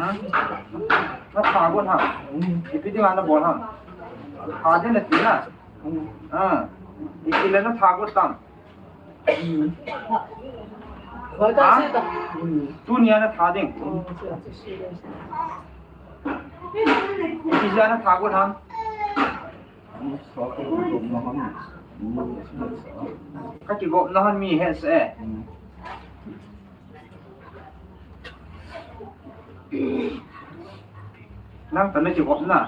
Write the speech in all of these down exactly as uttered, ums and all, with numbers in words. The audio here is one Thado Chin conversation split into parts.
Hmm? Na tha got ham? Ipi dinga na bol ham? Tha ding nati na? Ah. Ipi le na tha got tam? Ha? Tunia na tha ding. Ipi jeh a na tha got ham? Ka kigopna hon mi het seh e. Nang toh na kigopna.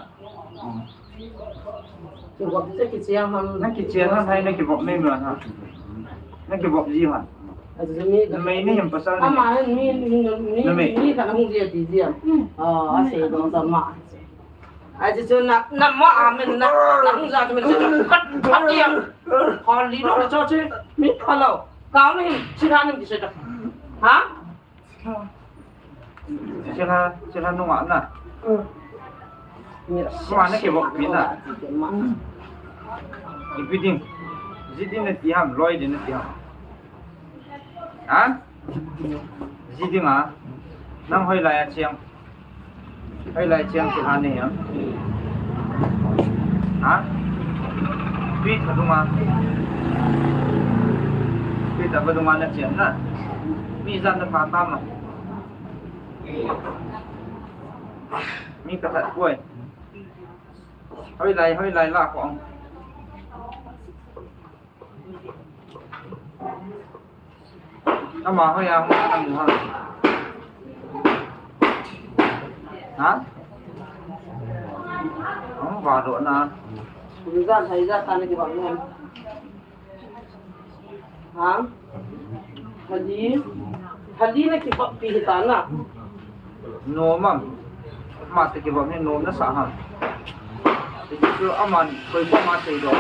Kigop se kicheng ham. Na kicheng ham hai na kigop mei mei ham. Na kigop ji ham. Aji mi. Numei nahi em pasal nahi em? Ama mi, mi, mi, numei. Mi khat ahung ji ati ji ham. Ah, asei dong sa ma. Aji chu na, na ma amen na, na hung ja chu men se. Khat, khat ji ham. Hol li lo cho che. Mi phalou. Kau nahi, chi na nahi kisei ta. Ha? Chila, chila nunga na. Kuma na kibok pi na. Ipi ding. Ji ding nati ham, loi ding nati ham. Ha? Ji ding a. Nang hoilai a cheng. Hoilai cheng chila ni ham. Ha? Pi tha dunga. Pi tha dunga na cheng na. Mi jan na pha ta ma. Mi ka that koi. Hoilai, hoilai la kong. Ama hoi a hung ka mu ha. Ha? Hung va do na. Rizan, hai za ta na ki ba mu. Ha? Hali, hali na kibap pi hita na. Nom am. Ama te kibap ni nom na sa ham. Ti chu aman koi ko ma sei do.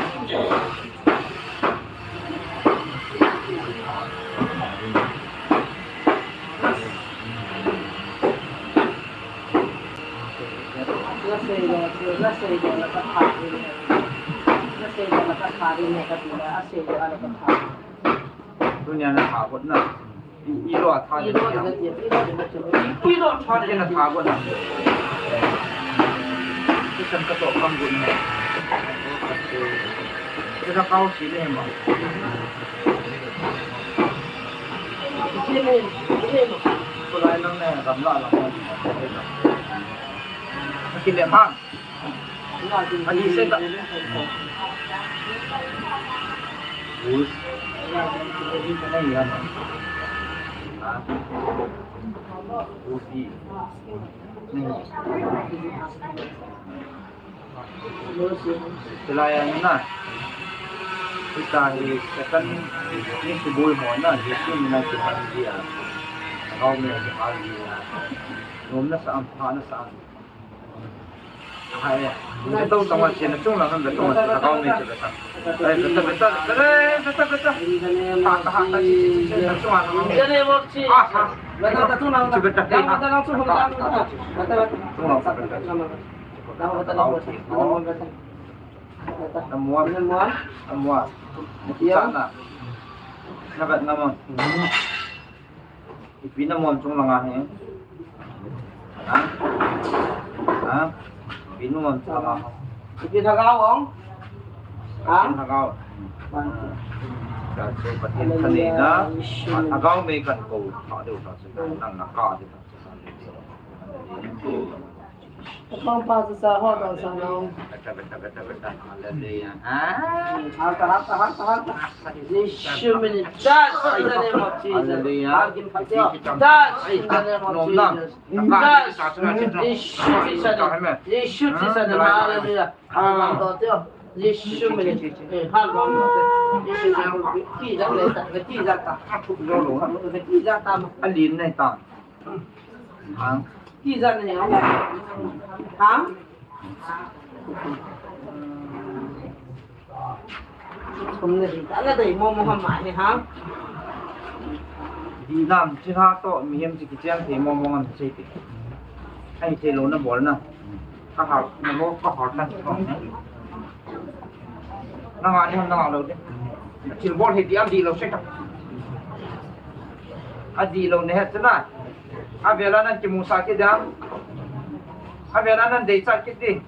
Na sei do, na sei do la ka tha. Na sei do la ka tha ni ka ti la, a sei do la ka tha. Tunia na ha hot na. I, i lo a tha ni. I lo a tha ni. I lo a tha ni na tha hot na. Ti san ka to kam gun na. Ti na kau si le ma. Ti le, ti le ma. Ko lai nang ne ram la la. Ki le ma. Ani se ta. Us. Ani ya. Ha? Usi. Ni. Sila ya na. Kita ni setan ni subul mo na. Jisu ni na kita ni dia. Kau me kita ni dia. Nom na sa am, ha na sa am. Hai, ka to tong a chen, chung lang ka to, ka to me chu ka ta. Ai, ka ta, ka ta, ka ta, ka ta, ka ta. Ha, ka ha, ka chi, chi, chi, ka chung a. In the name of Jesus. Ah, ha. Ka ta, ka chung lang. Chu ka ta. Ka ta, ka chung lang. Chung lang, ka ta. Ka ta, ka ta. Namuam. Namuam. Namuam. Namuam. Nabat namuam. Ipi na muam chung langa hi. Ha? Ha? Ipi na muam chung langa. Ipi thagau ong? Ha? Ipi thagau. Ka se Pathen ka nei na. Thagau mei kan ko. Ka deu ka se nang na ka deu. Kong pa sa sa ho ta sa nong. Beta, beta, beta, beta. Hallelujah. Ah. Harta, harta, harta, harta. Jisu mini. Touch in the name of Jesus. Hallelujah. Touch in the name of Jesus. Touch. Jisu Christ. Jisu Christ. Hallelujah. Jisu mini. Eh, hallelujah. Jisu mini. Ki ja le ta, ki ja ta. Ki ja ta. Alin nei ta. Hang. Ki ja ni hang. Hang. Kum ni ri ta la dei mo mo ha ma ni hang. Di nam chi ha to mi hem chi ki chiang thei mo mo ngam sei ti. Ai thei lo na bol na. Ka ha na mo ka ha ta. Nanga ni nanga lo de. Thil bol hi ti am di lo se ta. A di lo ne het na. A vela nan kimu sa kit dam. A vela nan dei sa kit di.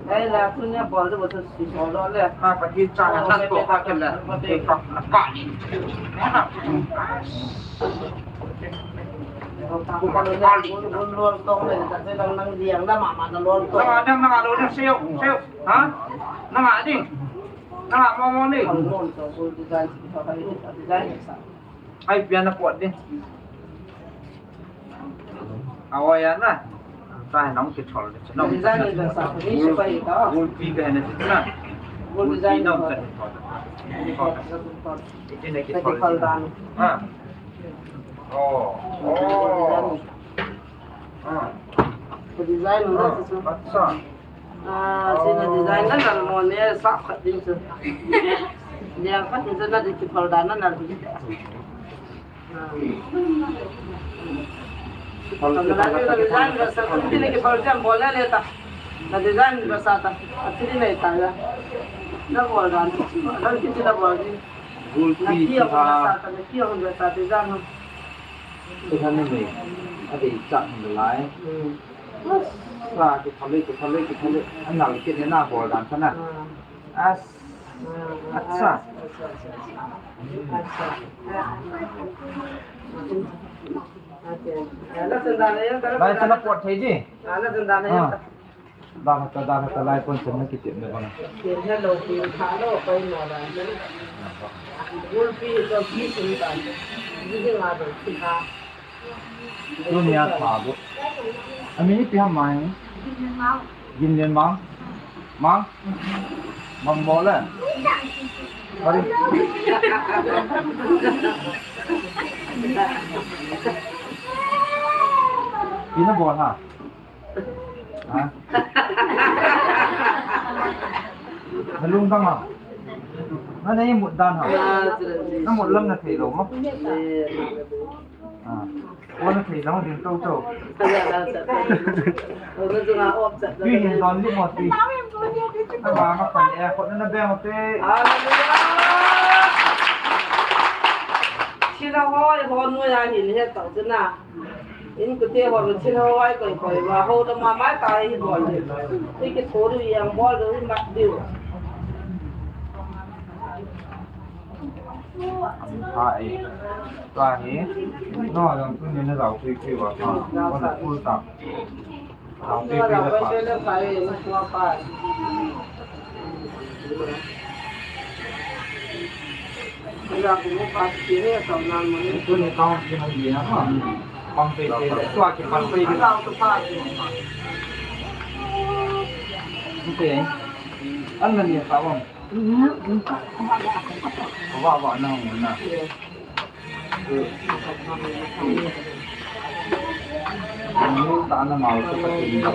Ei la, tu ne bol de bo tu si so lo le. Ha, Pathen cha nan to ha ken le. Te ka na ka ni. Kuma ka ni. Un, un lo tong le, ta se dang nang diang da ma ma na lo tong. Nanga, nanga lo de se yo, se yo. Ha? Nanga ding. Nanga mo mo ni. Ai, pian na pot ding. Awa ya na. Ta nong ki thol de. Nong ki thol. Gul pi ka na na. Gul pi nong ka thol. Thol. Iti na ki thol. Ha. Oh. Oh. Ha. Design na. Acha. Ah, sina design na nal mo ne sa khat ding chu. Liang khat ding chu na di ki pal dan na nal ding. Ah. Na design vesa, tuni kibol jam bol le le ta. Na design vesa ta. Atuni nei ta ya. Na bol dan, dan kiti na bol ni. Na kiya vesa ta, na kiya vesa design. Ito na ni. Ade icha ni lai. Sa kithale, kithale, kithale. Anal kit ni na bol dan sana. As. Acha. Lai sana pot thei di. Ah. Dah kata, dah kata lai pon sana kiti na bang. Tunia tha bu. Ami ni pi ham mai. Ginlian Mang. Mang. Mang mo le. Bari. Ina bol ha. Ha? Na lungdang ha. Na nei mut dan ha. Na mut lam na thei lou mo. Ah. Kona thei jong ding tou tou. Tui hin don lut mo tui. Na ba ma pan e, khut na be mo te. Hallelujah. Thilha hoi ho noiya hin he tou chu na. In kute ho thilha hoi koi koi va ho da ma mai ta hi bol. Ti ki thoru yang bol do mat diu. An pha e. Tua hi. No, jong tuni na jao tui tui va pha. Kona full ta. Jao tui tui la pha. Tuni kong ki man di na ha. Pang pe pe. Tua ki pang pe ki. An na ni sa wang. Wa wa na na. Ni ta na mau sa ka tin na.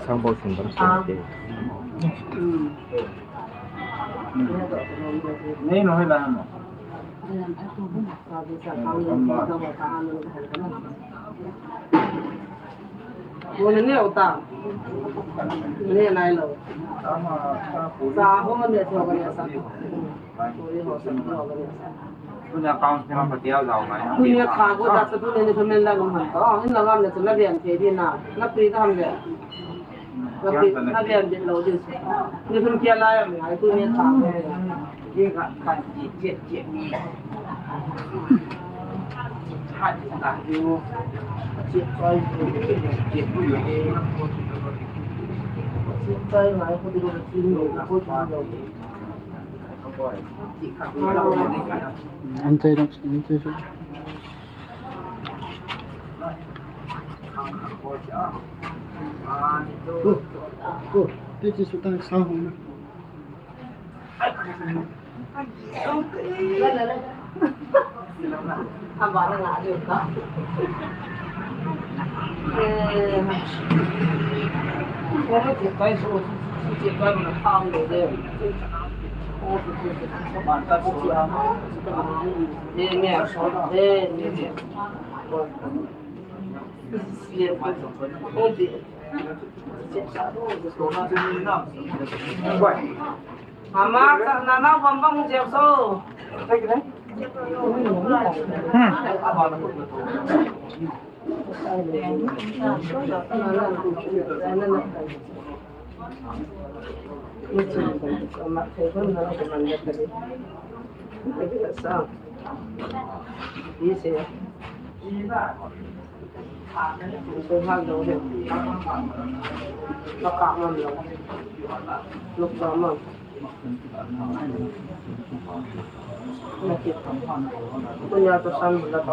Sang bol sun dam sun ke. Nei no hoi la mo. Mo ne ne uta. Ne nai lo. Sa ho ne tho ka ne sa. Ko ye ho sa ho ka ne sa. Tunia council ma patia jao mai. Tunia tha ko ja sa tunia ni thumen la lum han to. In la ngam le chu la bian the di na. Na pri ta ham le. Na pri na bian bit lo di. Ni thum kia la ya mai tunia tha. Ye ka kan ji je je ni. Hat ta yo. Je choi je je ni. Je choi mai ko di ko di ko di. An chai dong, an chai dong. Ko, ko, ti ti su tang sa hong na. Mama, sa nana bambang jep so. Kunya to san bula to.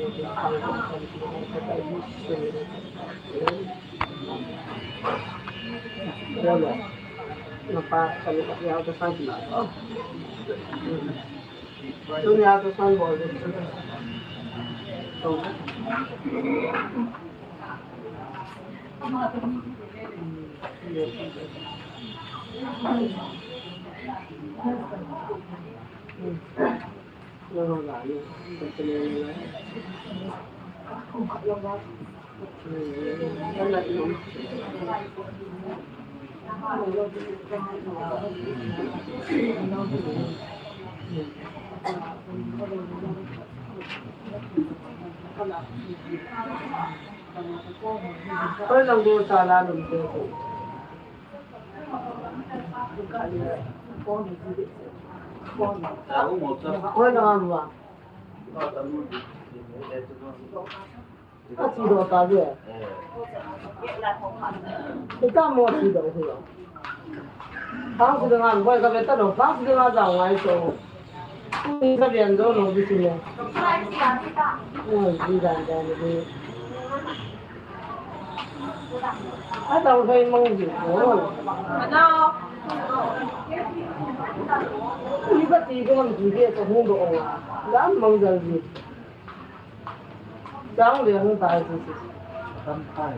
Hoilang ding sala lum te. Hoilang am va. Ka chi do ta ve. Ita mo chi do hu. Phang si ding a, boi ka ve ta lo, phang si ding a jao ngai so. Ni ka vian do lo di si mo. Ni di dan dan di. A dang hoi mang di ko. Ni ka ti ko mang di ke ko hung do. Dan mang dal di. Chang le hung tai chu chu. Tam tai.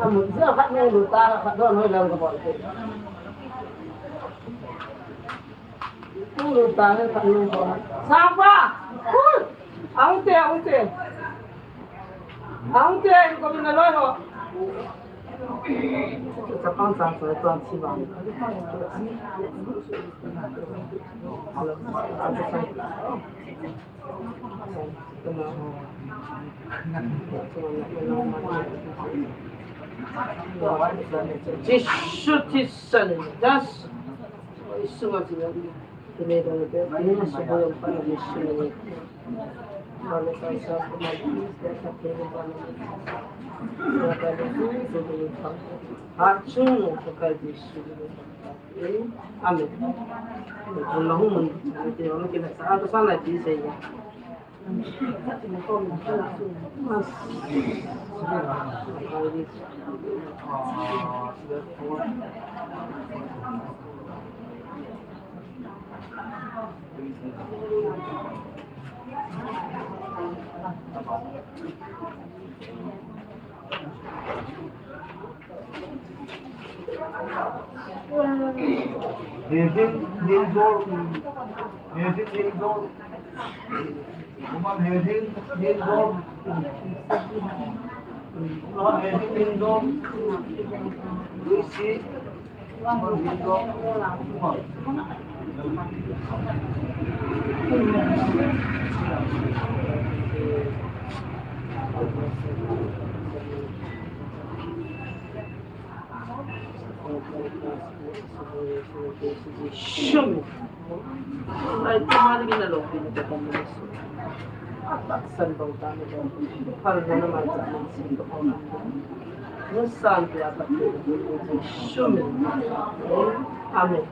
A mun sia khat nung lu ta khat don hoi lang ka bol te. Nung lu ta khat nung ko. Sa pa. Ui. Ang te, ang te. Ang te, ko min na loi ho. Sa pang sa sa tuan si bang. Jisu Kristo ni das. Jisu ma jina. Kini dong te, kini ma subu yang pa Jisu ni. Mane pa sa ko ma Jisu te sa kini pa na. Ha chung ko ka Jisu ni. Amen. Ko na hu mun te, ko na kina sa, to sa na Jisu ya. Hedin, din dol. Hedin, din dol. Kuman hedin, din dol. Kuman hedin, din dol. Lucy. Shum. Ai, tu mari na lo pin te komunis. Atak san bau ta ni lo. Par na na mai ta ni sin to. Nusan te atak. Shum. Amen.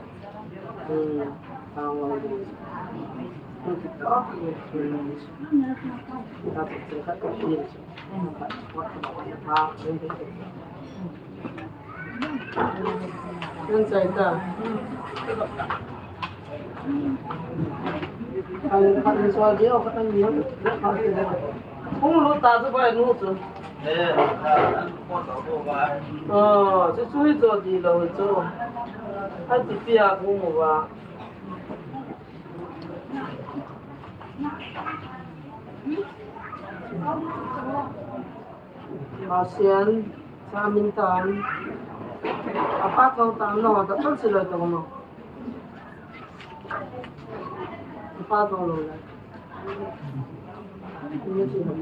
Hung lut ta chu bai nu chu. Eh, ah, an ko to ko ba. Oh, chu chu hi chu ti lo hi chu. An ti pia ko mo ba. Asian. Sa min tan. Apa kau tan lo, ta tol si lo to mo. Apa kau lo la. Ini si lo.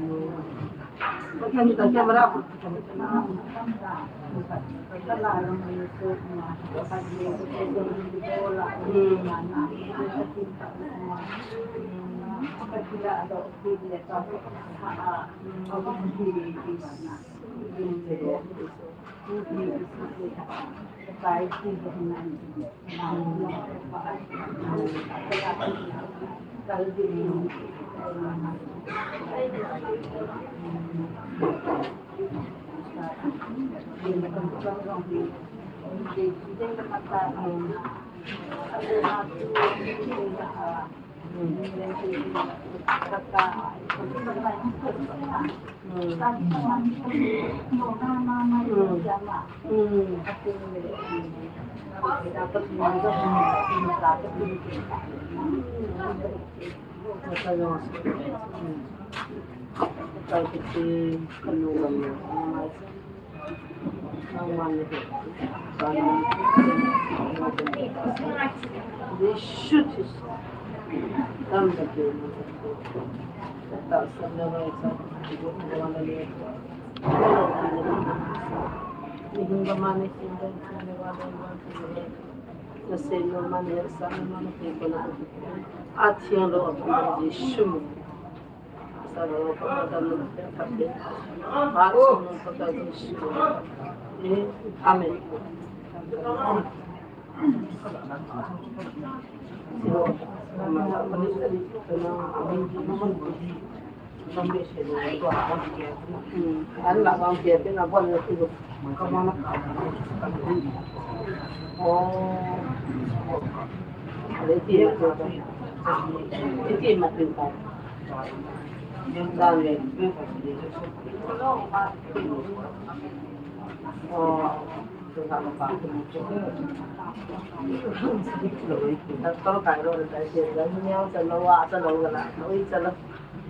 Kan ta camera. Hmm. Amen.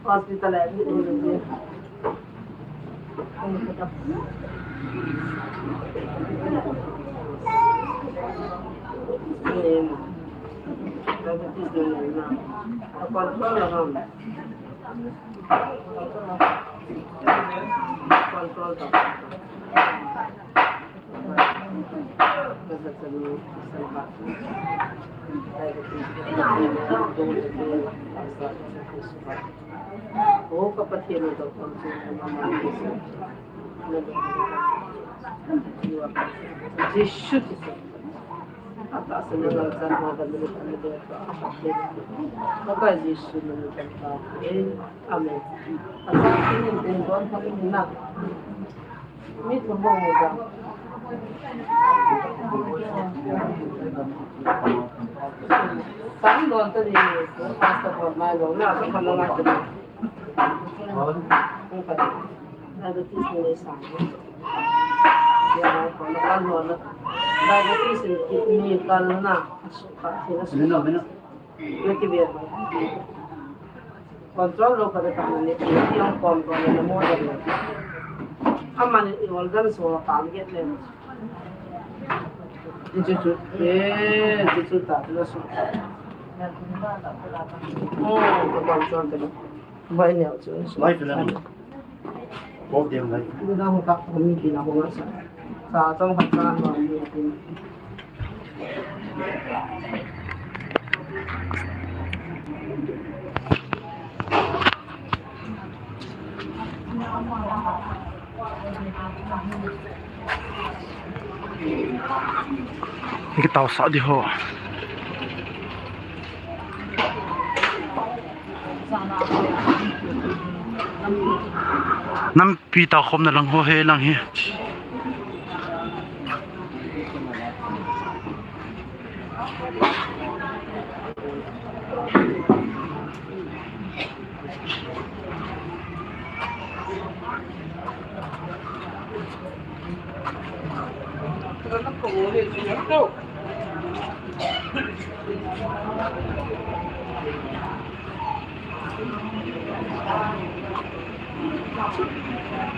Hospital. Amen. Control lo kada kana le, ti ang control na mo da. Ama ni organ so ka get le. Chuchu, eh, chuchu ta, chuchu. Oh, control ta. Bai ne chu. Bai pela ni. Bob dem lai. Ni da ho ka ko mi ki na ho sa. Sa chong ha sa ma ni. Kitao sa di ho. Nampi tao khom na lang ho he lang hi.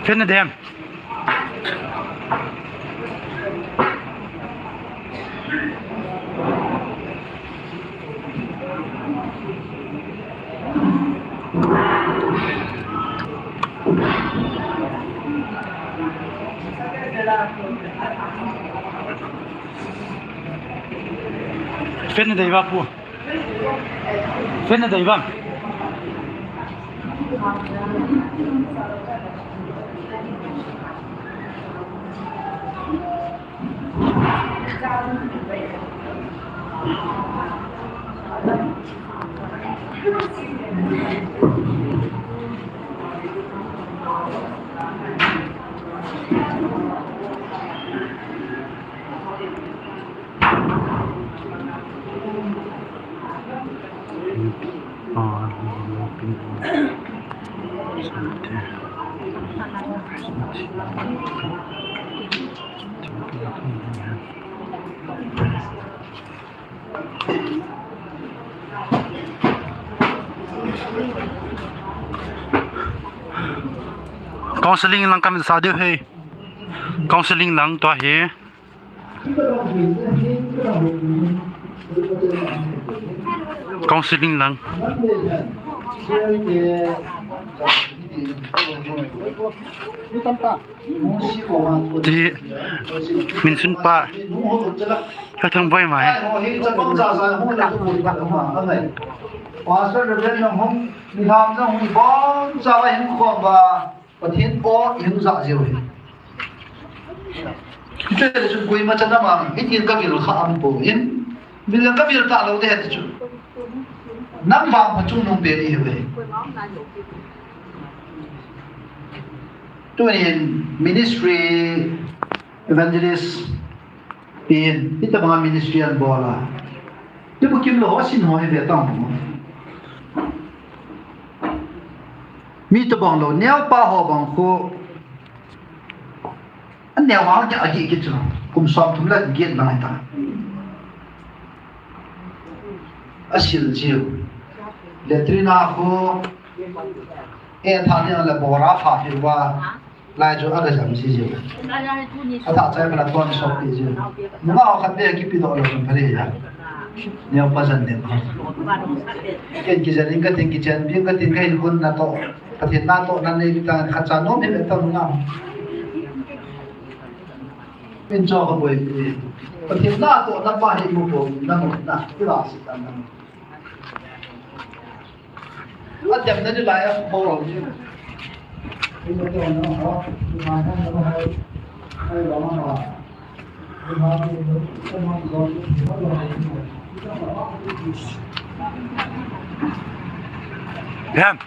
Khen na dem. Fan na dei ba pu. Fan na dei ba. Counseling lang kami sa diu he. Counseling lang tua he. Counseling lang. Ti min sun pa. Ka thang boy mai. Pastor Reverend nang hung, ni ham nang hung, bon sa wa hin khom ba. Pathen aw i hung ja jeh u hi. Hiche le chun koima chan ama, hitin ka vil kha am poi. Vil le ka vil ta lou te het chu. Nang vang pha chungnung pen i hiu ve. Tunin ministry evangelist pen, hitabanga ministry an bol a. Ti bukim lou ho sin ho hi ve tang mo. Mi tabang lou, neo pa ho bang khu. An neo ma kia agi ki chu. Kum som thum le get bang ta. A sil jiu. Latrine a khu. E tha ni le bora pha phi wa. Lai chu a ka jam si jing. A thah chai phala ton sop pi jing. Nunga ho khat be kipi doh lou jong phale ya. Neo pa jan ne. Ken kijen in ka tin, kichen pi in ka tin, ka hin hun na toh. Pathen natohna nei pi ta khat cha nom hi le ta nunga. Min cho ka boi pi. Pathen natohna pa hi mu po na mo na. Kila si ta na. Ahem.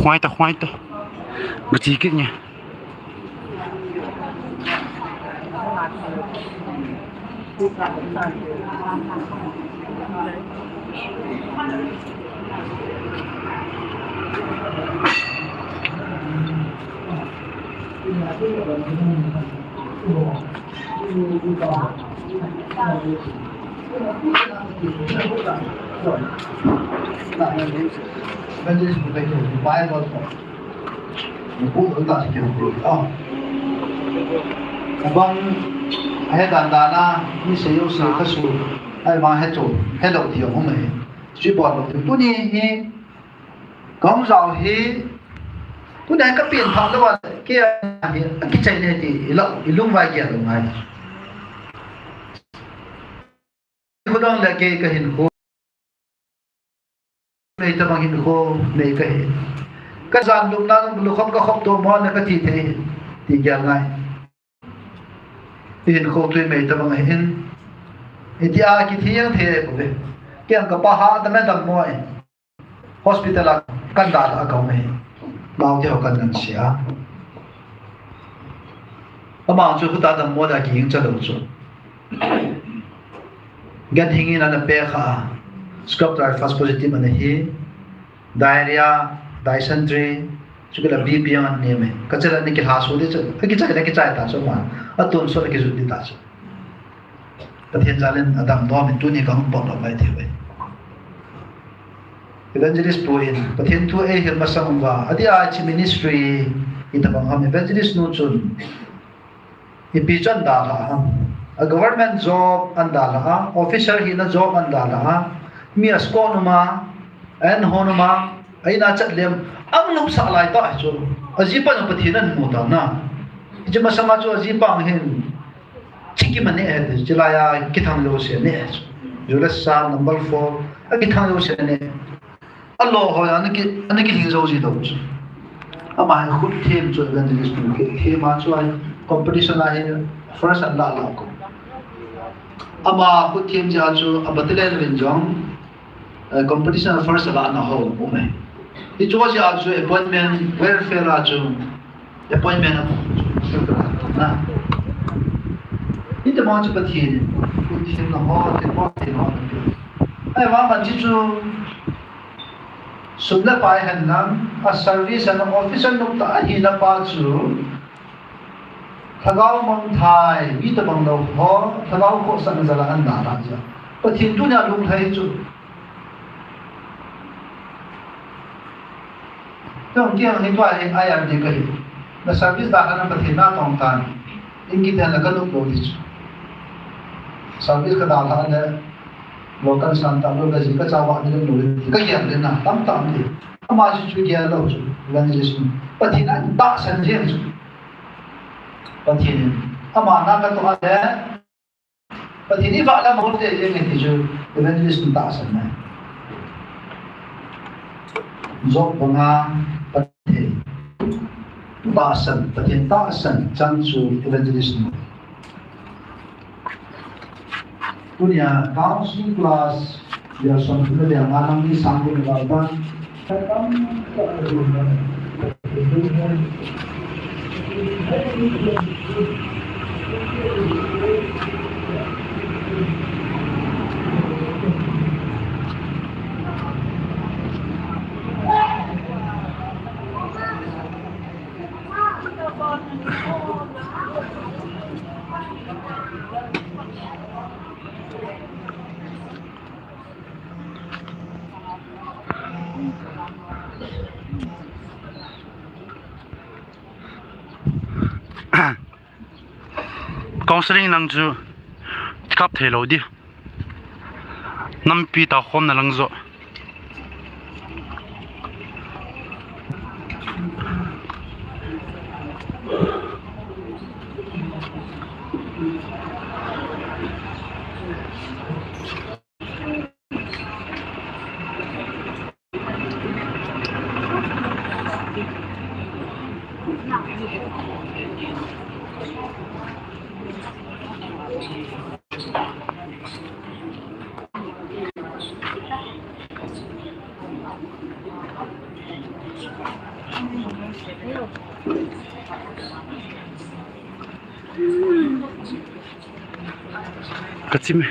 Khuai ta, khuai ta. Ba chi kit nia. Bible. Pu dol ta si keu pu. Ah. Abang, ahe dan dan a, mi sei u sei kha su. Ai ma he chu, he lou ti um e. Sui bol lou ti. Tuni hi, ka hung jao hi, tuni ka pian pha lou a, kei a hi, a kichai le ti, i lou, i lungvai kei a lou ngai. Khudong le kei ka hinkho. Nei tabang hinkho nei ka hi. Ka jan lupna jong lukhop ka khop to mo na ka ti thei hi. Ti gel ngai. I hinkho tui mei tabang ahin. Itia kithi jeng thei poi ve. Kei ang ka pa ha ta me dam mo e. Hospital a kan dalha a ka um e. Mau te ho kan ngan sia. Ama chu khuta dam mo da ki jing cha lou chu. Ganhing in ana pe kha a, scrub typhus positive ana hi, diarrhea, dysentery, chukit le B P ana nei e. Ka chela ni kilha su di chu, ka kichai le kichai ta chu ma, a tun su le kijut di ta chu. Pathen jal in a dam nom in tuni ka hung bol lou mai thei ve. Evangelist pu in, Pathen thu ei hil masang uva, adia chi ministry, i tabang ham evangelist nu chun, Ipi chu an dalha ham. A government job an dalha a, officer hina job an dalha a, mi a score numa, a en ho numa, a ina chat lem, ang lupsah lai ta chu. A jipa jong Pathen an mu ta na. Hiche masanga chu a jipa hin, chiki mane he, chilai a kithang jouse ne. Judas sa number four, a kithang jouse ne. A lo ho ana ki, ana kilhing jou ji lou chu. Ama hi khut them chu evangelist nu khut them a chu a hi competition a hi first an la la ko. Ama khut them jeh a chu a battalion vin jong, eh, competition a first a la na ho um e. Hichu jeh a chu appointment welfare a chu Appointment a na. Iti mo chu Pathen, Pathen na ho, Pathen ho, Pathen ho. Ai, vang ban chi chu, sum le pai hen lang, a service an officer nop ta ahi na pa chu, Lhagao mangthai, mi tabang lou ho, Lhagao khohsah na jal a an dalha jeh. Pathen tunia lunglhai chu. Tong kiang ni tua hi ai an ni ka hi. Na service dalha na Pathen na tong tan. In kiti la ka nop lou di chu. Service ka dalha le local san ta lou ka ji ka cha wa ni lou di. Ka kiang le na tam tam di. Ama chu chu kiang lou chu. Evangelist nu. Pathen an tahsan jeng chu. Pathen. Ama na ka to a le Pathen i vah lam hol te jeng e ti chu evangelist in tahsan nai. Job banga Pathen tahsan, Pathen tahsan chan chu evangelist in. Tunia counseling class Dia son puna dia manang ni sanggu ni balban. Counseling lang chu kap thei lou di. Nampi ta khom na lang jo. Kachim.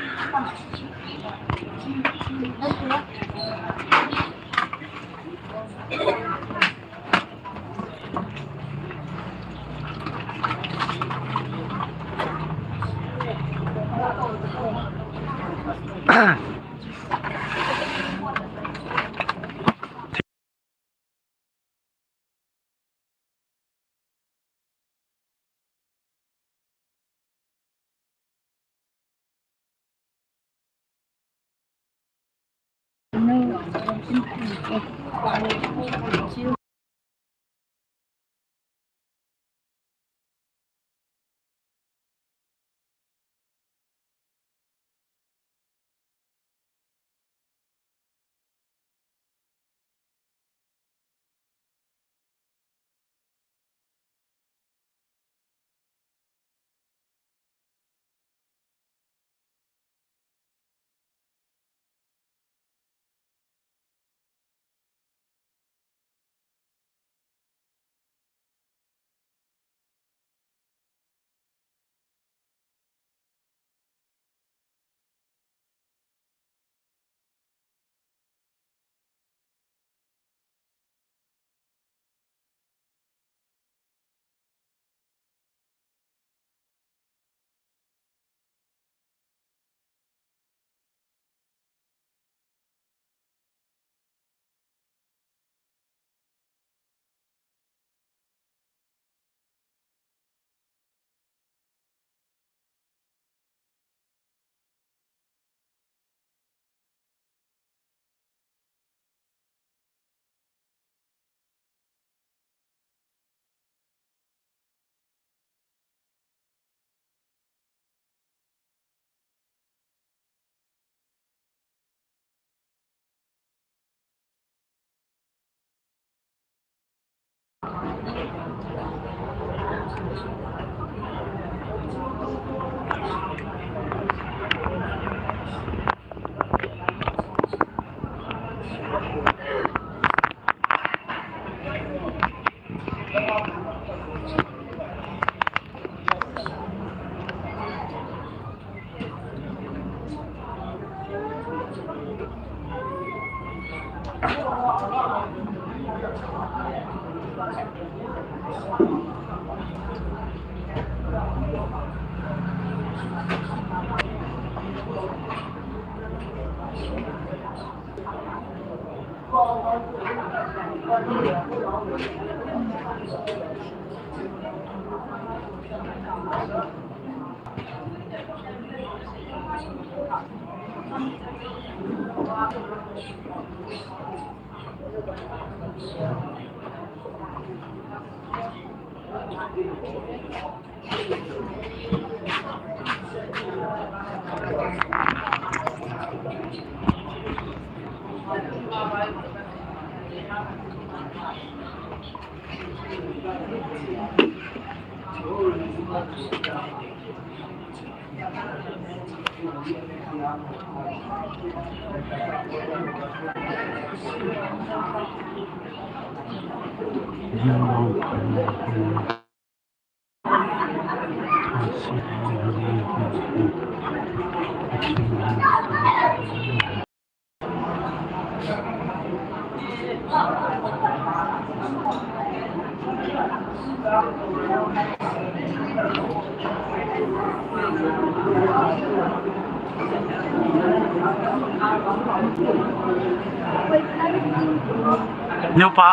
Nupa.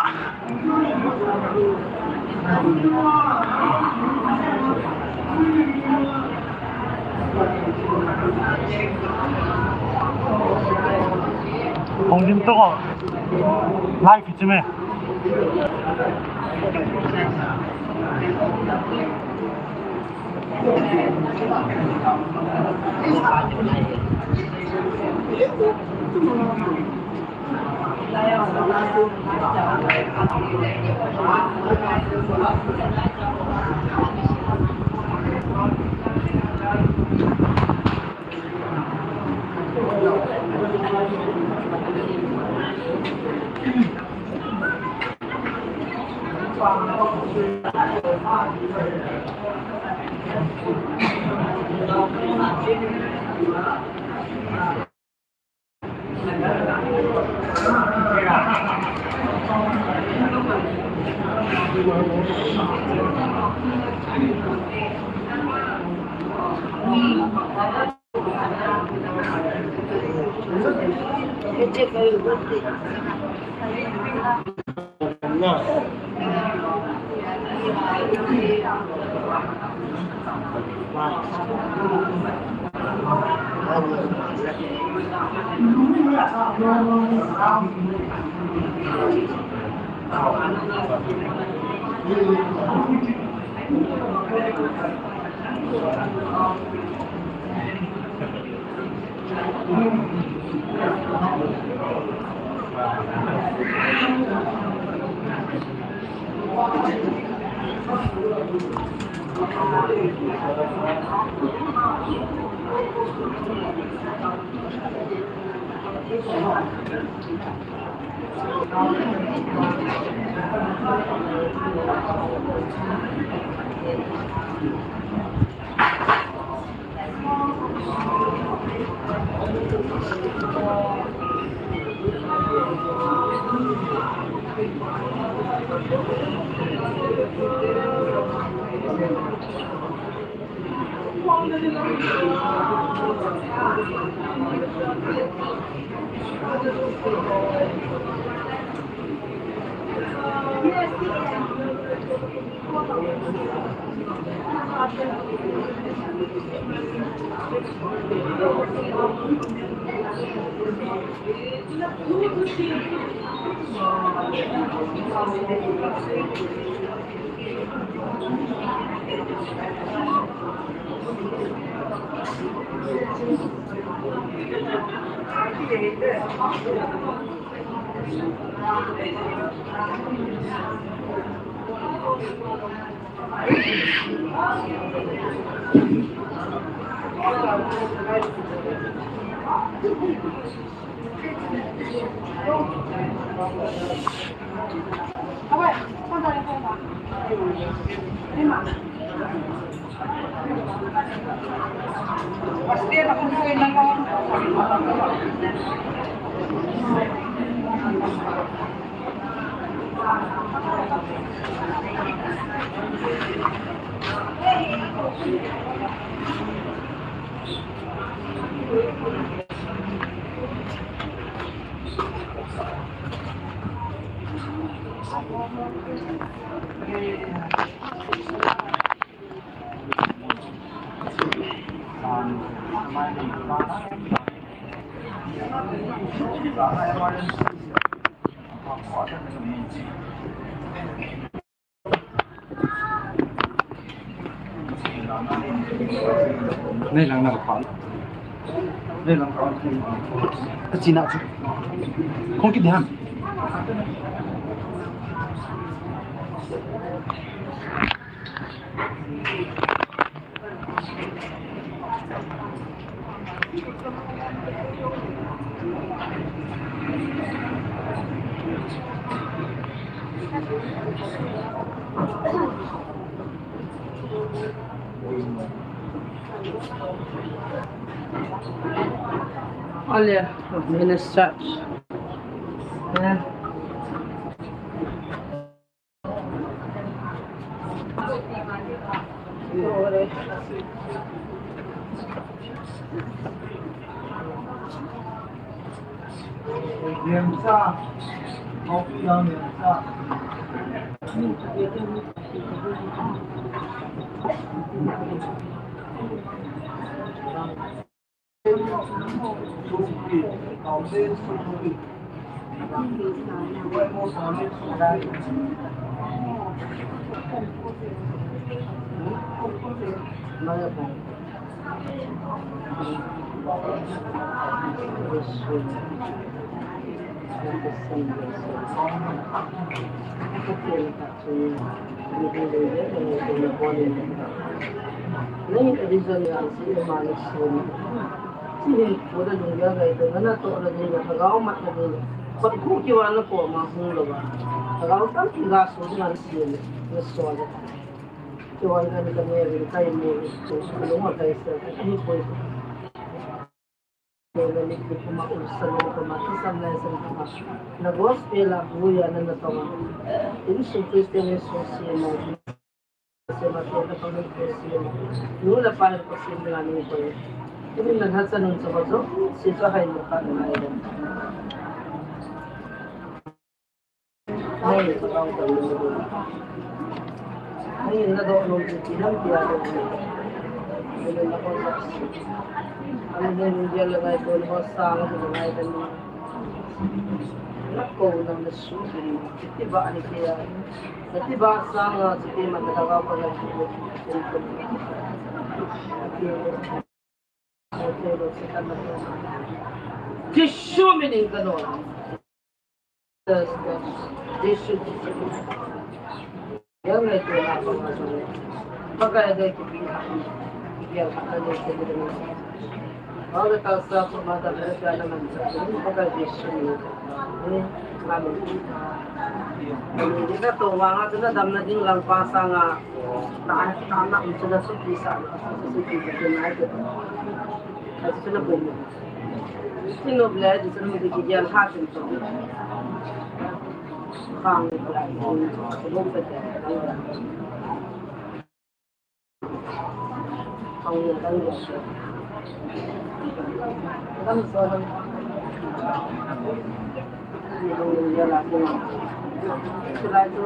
Hong dim to ko. Live kichi me. Nei lang na ka pha. Nei lang ka. Ka china chu. Kong ki dhyan. Olha, vou ver nas chaves. Né? Jesu min in ka don. Jesu. Yang ngai tu na pa ma so. Pakai dei kipi ha. Kipi ha ka dei kipi dei. Pakai Jesu min. Amen. Ni na to wa nga tu na dam na ding lang pa sa nga. Na na um tu na su pi sa. Su pi sa na ke. Ka su na bu. Sino ble di sino di ki yan ha tin to. Khang ni ko lai ni ko bo pe te. Khang ni ko lai ni. Dam so dam. Ni ko ni ya la ko. Su lai to.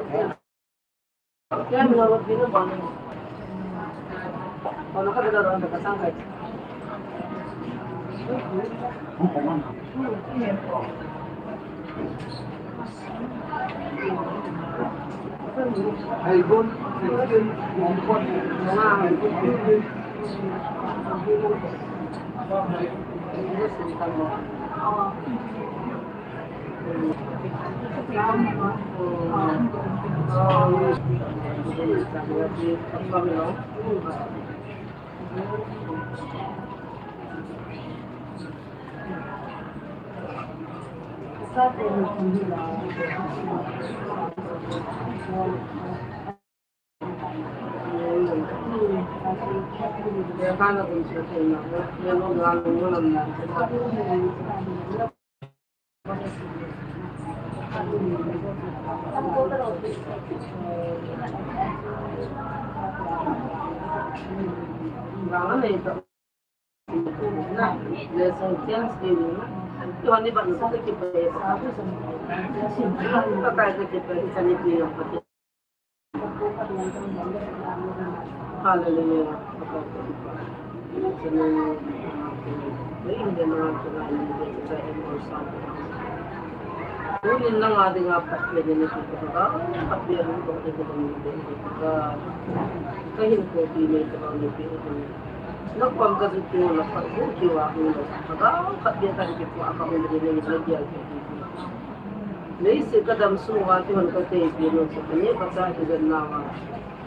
Hallelujah. Tunin nanga dinga phatthei nei peh in, phatthei nei peh in, kahin kopi nei peh in. Nakom kajui teng le phatthei kiva hung lou. Lhagao khat beh kahin kipuiya kahung lou ding nei, nei gel kit in. Leiset kadam sunga kihon katei peh in, chu kani kacha kijen nauva.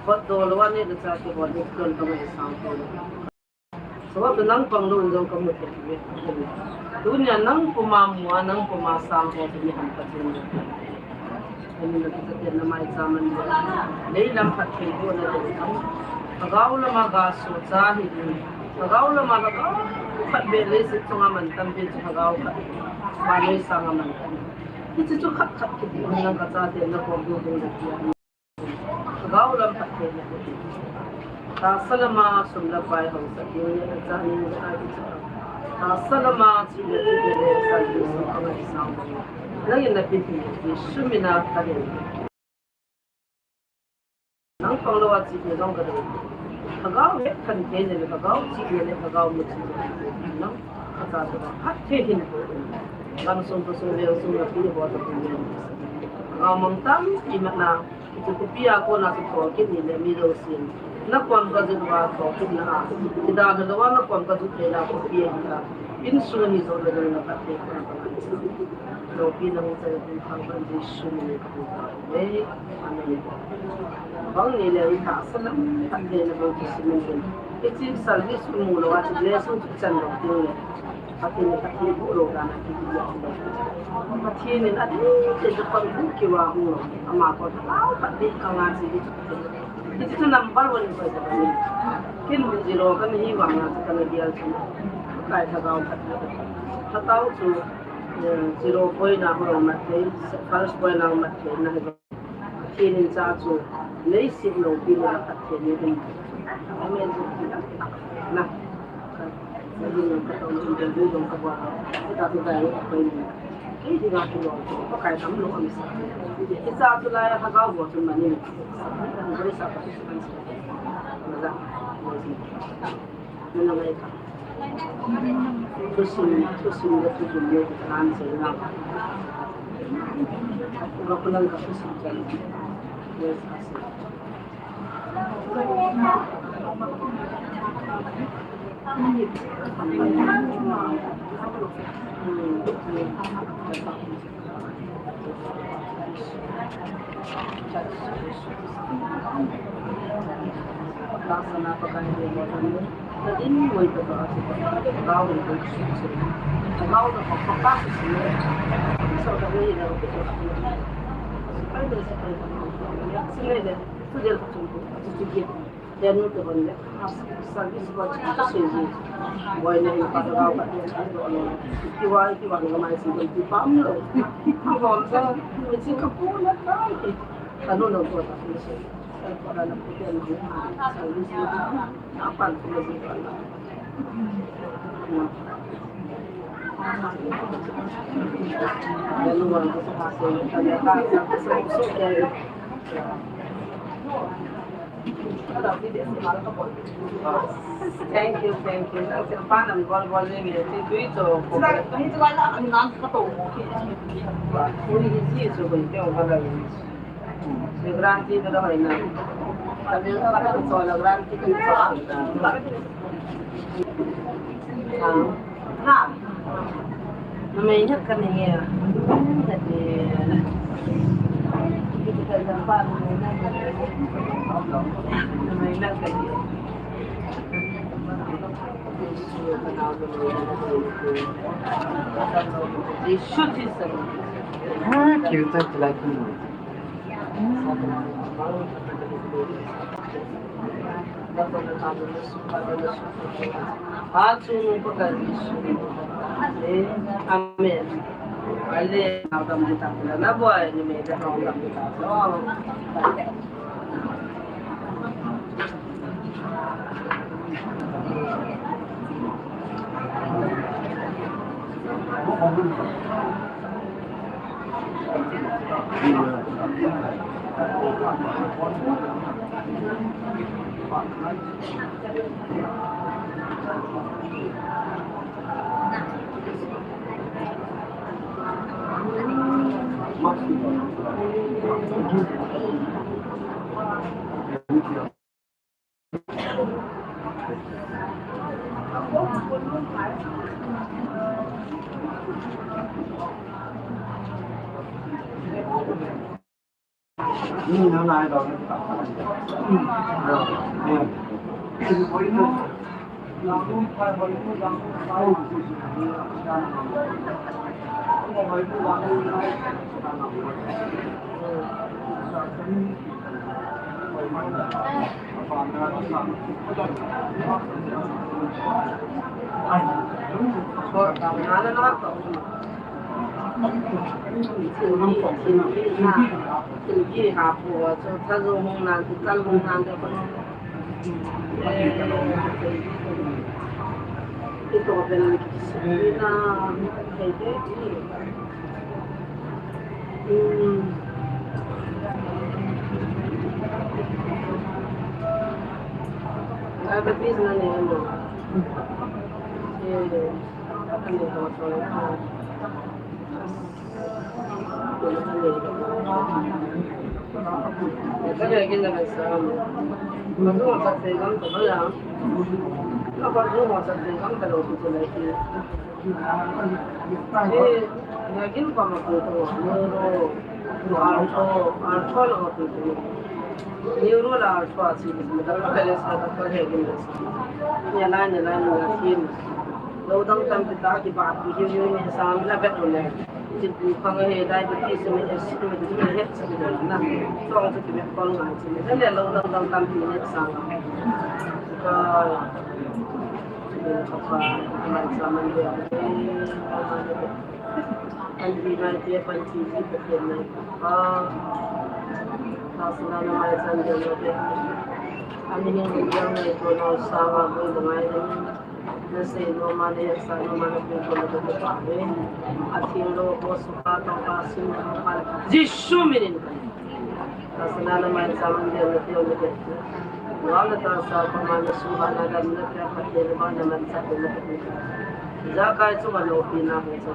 Phatdoh louva nei kacha kihon, nei kihon kamai sang peh in. Sabab nang pang lou in jong kamu thei uve. Tunia nang puma mu a, nang puma sang ho tuni ham ka chin. Ani na kita te na mai cha man. Lei lam phatthei bohna ding. Lhagao lama gasoh cha hih in. Lhagao lama lhagao khat beh leiset chunga mantam beh chu lhagao khat. Vanoi sanga mantam. Hiche chu khat khat kiti nang kacha te nakom lou ding na tia. Lhagao lam phatthei nei peh in. Tahsa lama sum le pai haosat ding le, acha ni le a kicha. Tahsa lama chih le chih le le sa ni so ka ngai sang bang. Nangin napeh in, Jesu mina kahin. Nang pang louva chihna jong kadei. Lhagao het khen thei nei le, lhagao chihna le, lhagao mu chihna. Nang kacha te phatthei hin. Gamsung khosung veng sung napeh ho tapou ve. Lhagao mang tampi mana. Chu khopi a kona chu thokit ni le mi jousen. Na kom ka jut uva thokit na a. Ti da da uva na kom ka jut le na khopi a hi a. Insung ni jo le na ka te ko na ka. Loupi na hung chai kum khang ban Jesu min in ka hung ta. Amen. Amen. Bang ni le i ta sa na, ta le na bang ki si min. Hiche service mu lou a, hiche lesson chu chan lou ding le. Pathen in Pathen bu lou dan a ki ti ya. Pathen in a dei dei chu pan bu ki wa hung lou. Ama ko thalou Pathen ka nga chi. Hiche chu number one ko ta ni. Kin bu zero ka ni hi wa nga chu ka na dial chu. Kai ta ga ka. Tha tau chu, eh, zero point na ho ma thei, first point na ho ma thei na. Pathen in cha chu leiset loupi le Pathen in um. Amen. Na. Ka, ka ding ka tong interview dong ka ba. Ka tu dai ka ni. Kei ding a ki lo. Ka kai tam lo am sa. Ki cha chu lai ha ga bo chu ma ni. Ka ni sa ka. Na la. Nana ngai ka. Thusim, thusim le thusim le ka lan se na. Ka kulang ka thusim ka. Yes, yes. Tenu te hon le, service ko chi chi se ji. Boina in pa da ka te do lo. Ti wa, ti wa, nga mai si ti pam lo. Ka bom sa, mi si ka pu na ka. Ka nu no ko ta si se. Ka ko da na pu te na service ko. A pan ko ji ko. Tenu wa ko sa ha se ka ya ka sa so so ke. Thank you, thank you. Nang silpa nang gol gol ni nge ti tui to ko. Ui, ji so ko te ko la. Se grant ti to hoi na. Kami pa to la grant ti to. Ah. Na. Namai na ka ni ya. Na ni. Kita ka pa na. Namai na ka ni. They should listen. Ah, cute, I like you. Amen. Hmm. Diabetes na ni ano. Eh, ano to, to, to. Ka le kin na sa. Ka tu sa se gam to ya. Ka ba tu sa se gam ta lo tu le ki. Eh, na kin pa ma ko to. Neuro, arthro, arthro lo tu tu. Neuro la arthro si ma ta ka le sa ta ka le kin na sa. Nya la, nya la, nya la kin. Lo dang tam ti ta ki ba tu hiu hiu ni sa mi la bet lo le. Ti pu khang he diabetes me, acid me, ti he sa ti na. Tong ti me kol ngai ti me. Le lo dang dang tam ti ne sa. Ka, ka pa, ka man sa man de. An ti mai ti, an ti ti ti mai. Ka, ka sa na mai sa de. An ni ni yang ne to na sa ma ko mai de. Na sei nom a, na hetsah nom a, na pui ko na ko pa ve. A theng lo ko suka tong ka sim ko pa. Jesu minin. Ka sana na mai sa man de na teo na de. Wa na ta sa ko ma na su ha na da na ka pa te ba na man sa de na. Ijakai chu ma lo pi na ho sa.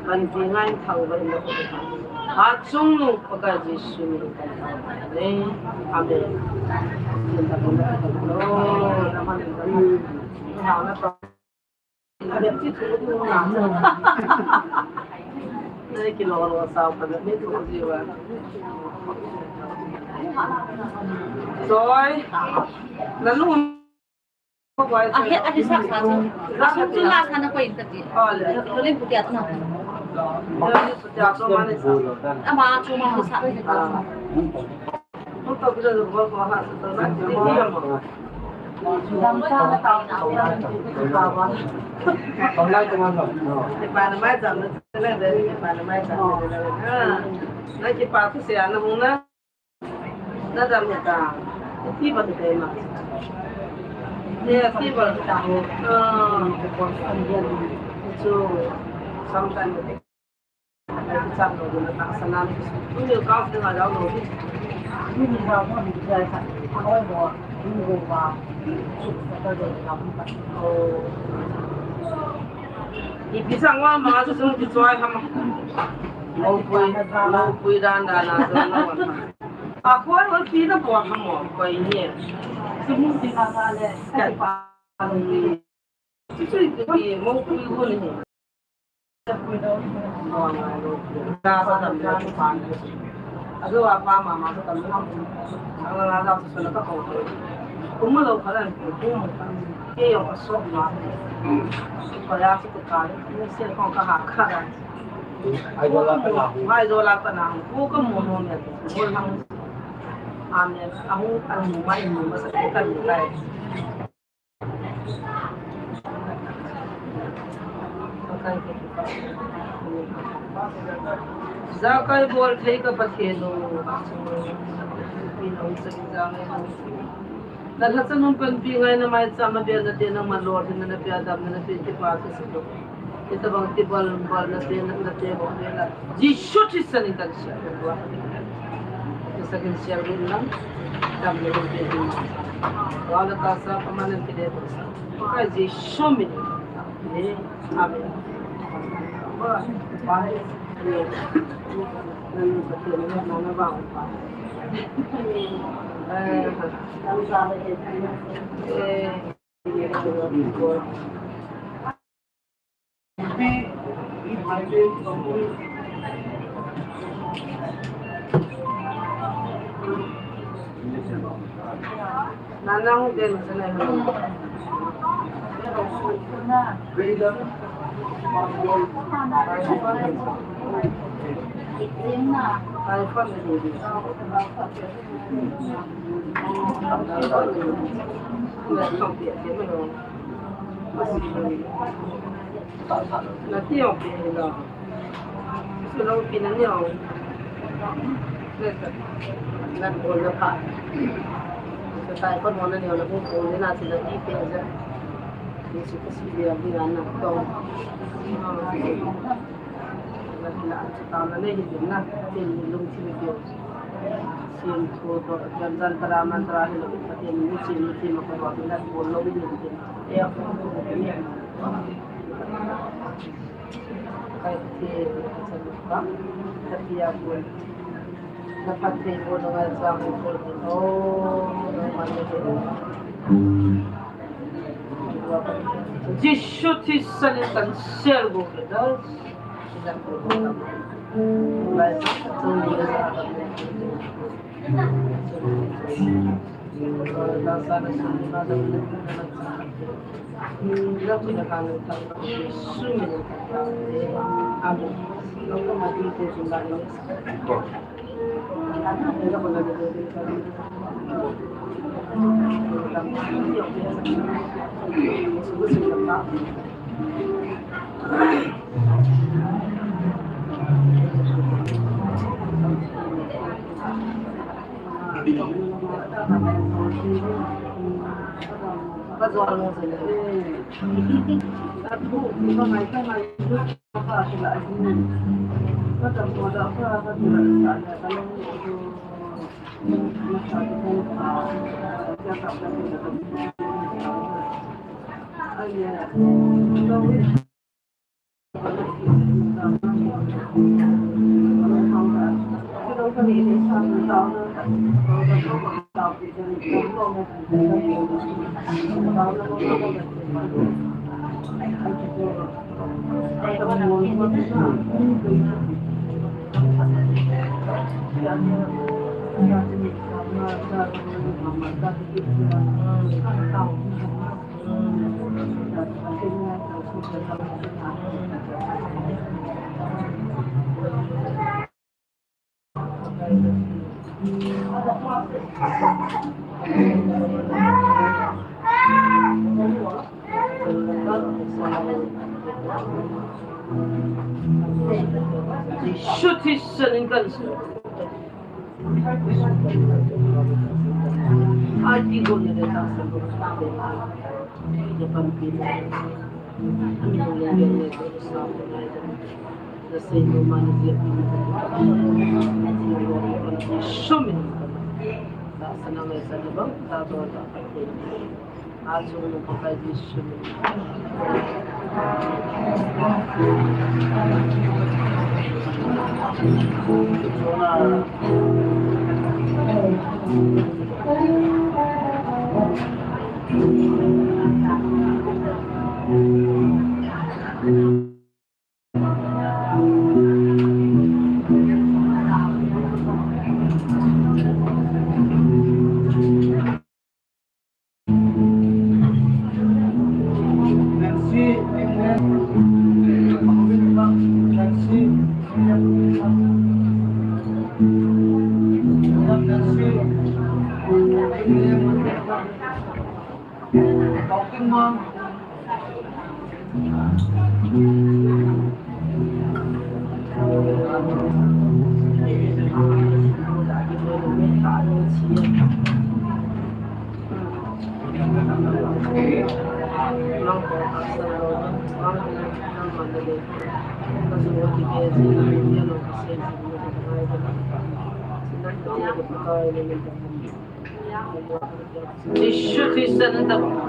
Kan pi ngai thau ba na ko pa. Ha chung nu Pakai Jesu minin kan thau. Amen. Amen. Choi. Na lung. A he, a he sa sa chu. Sa chu la sa na ko in ka ti. Oh, le. Lo len putia tu na. Lo len putia tu ma ni sa. Ama chu ma sa. Ah. Ipi sang wa ma su sung ti choi ham. Mo pui, mo pui dan dan na so na wa. A ko ro pi na bo ham mo ko ni. Su mu ti ka ka le. Ka pa. Su su ti mo pui ko ni. Amen. Amu, amu, mai, mu, masa, kan, kai. Jakai bol thei ka Pathen o. Na lhacha nung panpi ngai na mai cha ma bia na te na ma lor na na pia dam na na pe ti pa ka si lo. Ita bang ti bal bal na te na na te bol na. Jesu Christa ni kan sia. Sa kin sia rin lang. Dam na te. Wala ta sa pamanan ki de. Ka Jesu min. Amen. Na ti o pi lo. Su lo pi na ni o. Na ko na pa. Sa tai ko mo na ni o na ko ko ni na si na i pe ja. Ni su ko si ni o ni na na to. Na ki la an ta na ni ni na. Ti ni lung ti ni o. Sin ko to jan jan tara man tara ni lo. Ti ni ni ti ni ti ma ko ni na ko lo ni ni. E ko ni. Kaiti, kachaluka, katia bul. Jesu Christa min in kansel go le da. Amen. Jesu Christa min in kansel. Jesu Christa min in kansel.